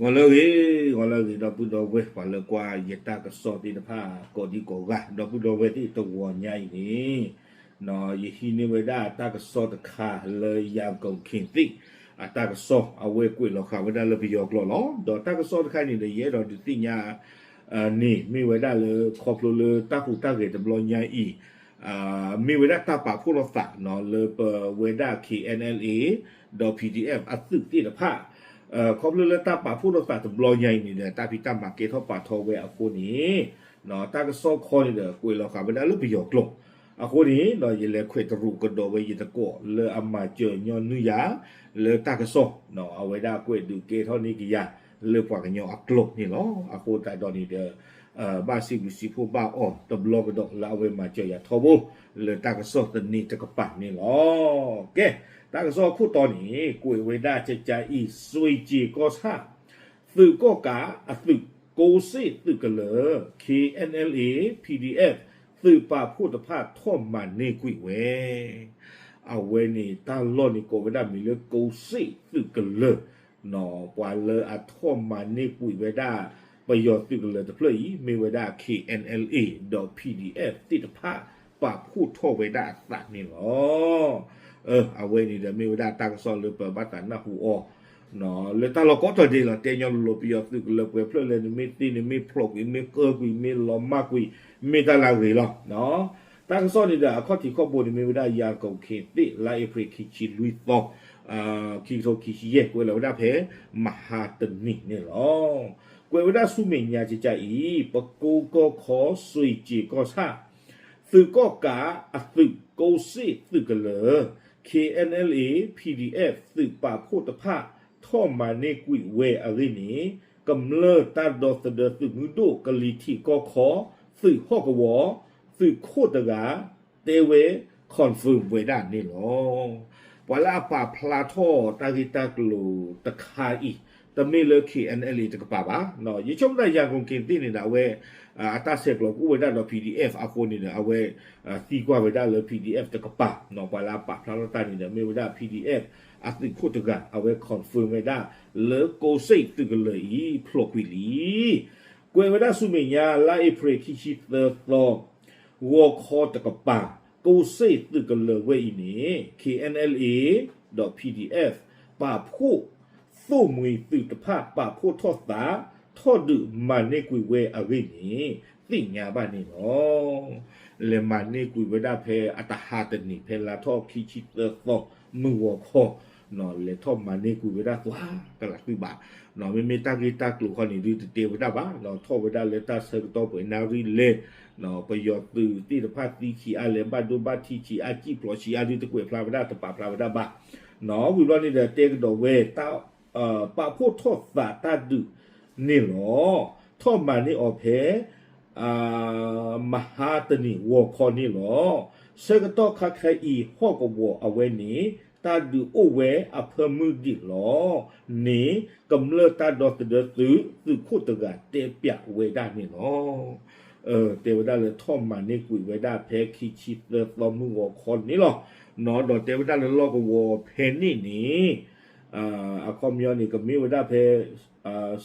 ဂီၤလၢအဂ့ၤ, ဂီၤလၢအဂ့ၤ ဒီပုၢ်ဒီဝဲၢ် ပှၤလၢကွၢ်ယတၢ်ကစီၣ်သ့ၣ်တဖၣ် ကိးဒံကိးဂၤ ဒီပုၢ်ဒီဝဲၢ်သ့ၣ် တဂီၤညါအံၤန့ၣ် ယဟံးန့ၢ်ဝဲဒၣ်တၢ်ကစီၣ်တခါလၢ ယၤကိၣ်ခ့ၣ်သ့ၣ် အတၢ်ကစီၣ် အဝဲကွဲးလီၤဃာ်ဝဲဒၣ်လၢပယီၤကျိာ်လီၤ. ဒီးတၢ်ကစီၣ်တခါန့ၣ်ဒီး ယအဲၣ်ဒိးဒုးသ့ၣ်ညါ န့ၣ် မ့ၢ်ဝဲဒၣ်လၢခီဖျိလၢတၢ်ဟူးတၢ်ဂဲၤတဘျီညါအံၤ မ့ၢ်ဝဲဒၣ်တၢ်ပာ်ဖှိၣ်ထီၣ်သးလၢပဝဲဒၣ် K N L A ဒီး P D F အသုးသ့ၣ်တဖၣ် ခီဖျိလၢတၢ်ပာ်ဖှိၣ်ထီၣ်သးတဘျီညါအံၤန့ၣ်ဒီး တၢ်ဖံးတၢ်မၤကဲထီၣ်ပာ်ထီၣ်ဝဲအဃိန့ၣ် တၢ်ကစီၣ်ခီန့ၣ်ဒီး ကွဲးလီၤဃာ်ဝဲဒၣ်လၢပယီၤကျိာ် အဃိန့ၣ် ယလဲၤခွဲးတရူးကဒီးဝဲယသကိးလၢအမၤစၢၤညီနုၢ်ယၤ လၢတၢ်ကစီၣ် အဝဲဒၣ်ကွဲးဒုးကဲထီၣ်န့ၢ်ကယၤ လၢပှၤကညီအကျိာ်န့ၣ်လီၤ. အဃိသတးဒီးန့ၣ်ဒီး ဘၣ်စံးဘျုးစံးဖှိၣ်ဘၣ်အီၤတဘျီကဒီးလၢအဝဲမၤစၢၤယၤထီဘိ လၢတၢ်ကစီၣ်သန့တကပၤန့ၣ်လီၤ. ကဲ တၢ်ကစီၣ်အခိၣ်တီန့ၣ် ကွဲးဝဲဒၣ်ကကးအံၤ စွ့ၣ်ကၠ့ၣ်ကီၢ်ဆၣ် သုးကီၣ်ကးအသုး ကိးစ့ၣ်သုးကလၢၤ K N L A P D F သုးပာ်ဖှိၣ်တဖၣ်ထီၣ်မၤန့ၢ်ကွံာ်ဝဲ အဝဲန့ၣ် တၢ်လီၢ်န့ၣ်ကိးဝဲဒၣ်မံၤလၢကိးစ့ၣ်သုးကလၢၤ ပှၤလၢအထီၣ်မၤန့ၢ်ကွံာ်ဝဲဒၣ် ပယီၤသုးကလၢၤတဖျၢၣ်အံၤ မ့ၢ်ဝဲဒၣ် K N L A ဒီး P D F သ့ၣ်တဖၣ် ပာ်ဖှိၣ်ထီၣ်ဝဲဒၣ်အသးန့ၣ်လီၤ. အဝဲန့ၣ်ဒီးမ့ၢ်ဝဲဒၣ်တၢ်ကစီၣ်လၢပဘၣ်သးနၢ်ဟူအီၤ လၢတၢ်လီၢ်ကိးတီၤဒဲးလီၤ. တဲညီလိၤလိၤ ပယီၤသုးကလၢၤပှဲၤဖျၢၣ်လဲၣ်န့ၣ် မ့ၢ်သ့န့ၣ် မ့ၢ်ဖျိးကွံာ် မ့ၢ်ကၢကွံာ် မ့ၢ်လီၤမၢ်ကွံာ် မ့ၢ်တၢ်လၢအဂ့ၤလီၤ. တၢ်ကစီၣ်န့ၣ်ဒီး အခီၣ်ထံးခီၣ်ဘိန့ၣ် မ့ၢ်ဝဲဒၣ်ယၤကိၣ်ခ့ၣ်သ့ၣ် လါအ့ဖြ့ၣ်ခံဆံလွံၢ်သီ ခံကထိခံဆံယဲၢ် ကွဲးလီၤဝဲဒၣ်ဖဲ မဟါတနံၤန့ၣ်လီၤ. ကွဲးဝဲဒၣ်ဆူမဲာ်ညါကကးအံၤ ပကိကီၢ်ခီ စွ့ၣ်ကၠ့ၣ်ကီၢ်ဆၣ် သုးကီၣ်ကးအသုး ကိးစ့ၣ်သုးကလၢၤ K N L A P D F သုးပာ်ဖှိၣ်တဖၣ် ထီၣ်မၤန့ၢ်ကွံာ်ဝဲအဂ့ၢ်န့ၣ် ကမျၢၢ်တၢ်ဒီသဒၢသုးမုၢ်ဒိၣ် ကလံၤထံးကီၢ်ခီ သုးဟီၣ်ကဝီၤ သုးခိၣ်တဂၤ တဲဝဲ confirm ဝဲဒၣ်န့ၣ်လီၤ. ပှၤလၢအပာ်ဖျါထီၣ်တၢ်ဂ့ၢ်တၢ်ကျိၤတခါအံၤ တမ့ၢ်လၢ K N L A တကပၤဘၣ်. ယဆိကမိၣ်ဒၣ်ယၤကိၣ်ခ့ၣ်သ့ၣ်န့ၣ်ဒီး အဝဲ အတၢ်ဆဲးကျိးကအိၣ်ဝဲဒၣ်ဒီး P D F အဃိန့ၣ်ဒီး အဝဲ သံကွၢ်ဝဲဒၣ်လၢ P D F တကပၤ ပှၤလၢအပာ်ဖျါထီၣ်တၢ်န့ၣ်ဒီး မ့ၢ်ဝဲဒၣ် P D F အသုးခိၣ်တဂၤ အဝဲ confirm ဝဲဒၣ် လၢကိးစ့ၣ်သုးကလၢၤအံၤ ဖျိးကွံာ်လံ. ကွဲးဝဲဒၣ်ဆူမဲာ်ညါ လါအ့ဖြ့ၣ်ခံဆံသၢသီ ဂီၤခီတကပၤ ကိးစ့ၣ်သုးကလၢၤဝဲအံၤန့ၣ် K N L A ဒီး P D F ပာ်ဖှိၣ် သိၣ်မှံၤသုးတဖၣ်ပာ်ဖှိၣ်ထီၣ်သး ထီၣ်ဒုးမၤန့ၢ်ကွံာ်ဝဲအဂ့ၢ်န့ၣ် သ့ၣ်ညါဘၣ်န့ၣ်လီၤ. လဲၤမၤန့ၢ်ကွံာ်ဝဲဒၣ်ဖဲအတဟါတနံၤ ဖဲလါထီၣ်ခံဆံသၢသီ မုၢ်ဂီၤခီ လဲၤထီၣ်မၤန့ၢ်ကွံာ်ဝဲဒၣ်သွါကလးသုဘၣ်. မ့မ့ၢ်တၢ်ဂ့ၢ်တၢ်ကျိၤခီန့ၣ်ဒုးတတဲဝဲဒၣ်ဘၣ်, ထီၣ်ဝဲဒၣ်လၢတၢ်ဆၢကတီၢ်ပှဲၤနၣ်ရံၣ်လဲၣ်, ပယီၤသုးသ့ၣ်တဖၣ်သံဆံးအါလဲၣ်, ဘၣ်ဒိဘၣ်ထံးဆံးအါ, စံၣ်ဖျိးဆံးအါဒုးတကွဲးဖျါဝဲဒၣ် တပာ်ဖျါဝဲဒၣ်ဘၣ်. ဝံၤဘျီန့ၣ်ဒီး တဲကဒီးဝဲ တၢ် ပာ်ဖှိၣ်ထီၣ်သးတၢ်ဒုးန့ၣ်လီၤ. ထီၣ်မၤန့ၢ်အီၤဖဲ မဟါတနံၤဂီၤခီန့ၣ်လီၤ. ဆၢကတီၢ်ခါခဲအံၤ ဟီၣ်ကဝီၤအဝဲန့ၣ် တၢ်ဒုးအိၣ်ဝဲအဖၢမုၢ်ဒံးလီၤန့ၣ် ကမျၢၢ်တၢ်ဒီသဒၢသုး သုးခိၣ်တဂၤတဲပၠးဝဲဒၣ်န့ၣ်လီၤ. တဲဝဲဒၣ်လၢထီၣ်မၤန့ၢ်ကွံာ်ဝဲဒၣ်ဖဲခံဆံသၢသီမုၢ်ဂီၤခီန့ၣ်လီၤ. ဒီးတဲဝဲဒၣ်လၢလီၢ်ကဝီၤဖဲန့ၣ်န့ၣ် အခီပညီန့ၣ် ကမ့ၢ်ဝဲဒၣ်ဖဲ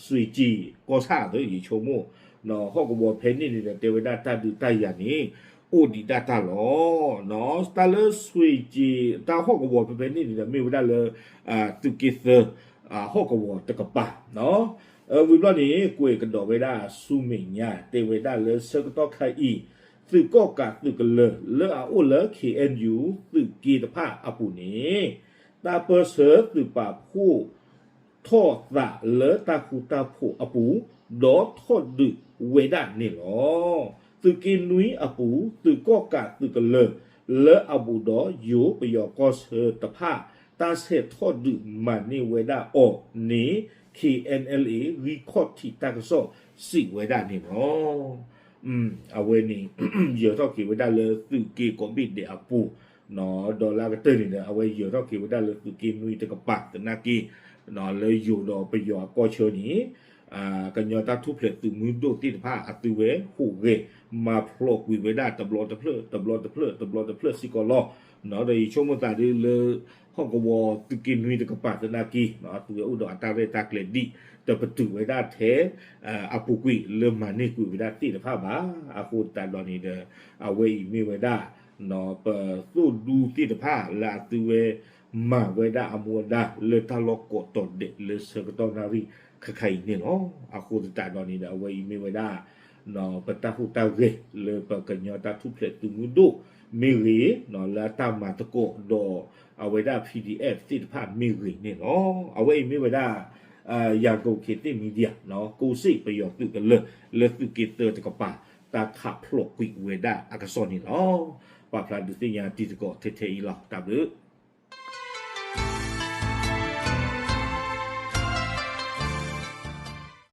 စွ့ၣ်ကၠ့ၣ်ကီၢ်ဆၣ်သ့ ယဆိကမိၣ်, ဟီၣ်ကဝီၤဖဲန့ၣ်န့ၣ်ဒီး တဲဝဲဒၣ်တၢ်ဒုးတၢ်ယၤန့ၣ် အိၣ်ဒံးဒၣ်တၢ်လီၤ. တၢ်လၢစွ့ၣ်ကၠ့ၣ်တၢ်ဟီၣ်ကဝီၤဖဲဖဲန့ၣ်န့ၣ်ဒီး မ့ၢ်ဝဲဒၣ်လၢ သုးက့သၢ ဟီၣ်ကဝီၤတကပၤ ဝံၤဘျီန့ၣ် ကွဲးကဒီးဝဲဒၣ်ဆူမဲာ်ညါ တဲဝဲဒၣ်လၢဆၢကတီၢ်ခါအံၤ သုးကီၣ်ကးသုးကလၢၤ လၢအအိၣ်လၢ K N U သုးက့တဖၣ်အပူၤန့ၣ် တၢ်ပၢၢ်ဆၢသုးပာ်ဖှိၣ်ထီၣ်သးလၢတၢ်ဃူတၢ်ဖိးအပူၤ ဒီးထီၣ်ဒုးဝဲဒၣ်န့ၣ်လီၤ. သုးက့နွံအပူၤ သုးကီၣ်ကးသုးကလၢၤ လၢအဘူးဒီးယိၤပယီၤကီၢ်ဆၢတဖၣ် တၢ်ဆဲးထီၣ်ဒုးမၤန့ၢ်ဝဲဒၣ်အီၤန့ၣ် K N L A ဂံၢ်ခီၣ်ထံးတၢ်ကစီၣ်စံးဝဲဒၣ်န့ၣ်လီၤ. အဝဲန့ၣ် ယၢၤထီၣ်က့ၤဝဲဒၣ်လၢသုးက့ကိးဘ့ၣ်ဒဲးအပူၤ ဒီးလၢအကတၢၢ်န့ၣ်ဒီး အဝဲယၢၤထီၣ်က့ၤဝဲဒၣ်လၢသုးက့နွံတကပၤသနာ်က့ လၢယိၤဒီးပယီၤအကီၢ်ဆၢန့ၣ် ကညီတၢ်ထူၣ်ဖျဲးသုးမုၢ်ဒိၣ်သ့ၣ်တဖၣ် အသုဝဲဟူးဂဲၤ မၤဖျိးကွံာ်ဝဲဒၣ်တဘျီတဖျၢၣ် တဘျီတဖျၢၣ် တဘျီတဖျၢၣ်စ့ၢ်ကီးလီၤ. ဒီးယဆိကမိၣ်သးဒ်လၢ ဟီၣ်ကဝီၤသုးက့နွံတကပၤသနာ်က့ အသုဝဲအိၣ်ဒီးအတၢ်ရဲၣ်တၢ်ကျဲၤဒ် တပတုာ်ဝဲဒၣ်ထဲ အပူၤကွံာ်လၢမၤန့ၢ်ကွံာ်ဝဲဒၣ်သ့ၣ်တဖၣ်ဘၣ်. အဃိသတးဒီးန့ၣ်ဒီး အဝဲအံၤမ့ၢ်ဝဲဒၣ် ပသိၣ်ဒူသ့ၣ်တဖၣ်လၢအသုဝဲ မၤဝဲဒၣ်အမူအဒါလၢတၢ်လီၢ်ကိးတီၤဒဲးလၢဆၢကတီၢ်နၣ်ရံၣ်ခဲခါအံၤန့ၣ်လီၤ. အဃိသတးဒီးန့ၣ်ဒီး အဝဲအံၤမ့ၢ်ဝဲဒၣ် ပတၢ်ဟူးတၢ်ဂဲၤလၢပကညီတၢ်ထူၣ်ဖျဲးသုးမုၢ်ဒိၣ်မ့ၢ်ဂ့ၤ လၢအတၢ်မၤသကိးဒီးအဝဲဒၣ် P D F သ့ၣ်တဖၣ်မ့ၢ်ဂ့ၤန့ၣ်လီၤ. အဝဲအံၤမ့ၢ်ဝဲဒၣ် ရန်ကုန်ခေတ်သစ် Media ကိးစ့ၣ်ပယီၤသုးကလၢၢ် လၢသုးက့သၢတကပၤ တၢ်ခးဖျိးကွံာ်ဝဲဒၣ်အကစီၣ်န့ၣ်လီၤ. ပာ်ဖျါဒုးသ့ၣ်ညါတံၤသကိးထဲထဲအံၤလီၤ. တၢ်ဘျုး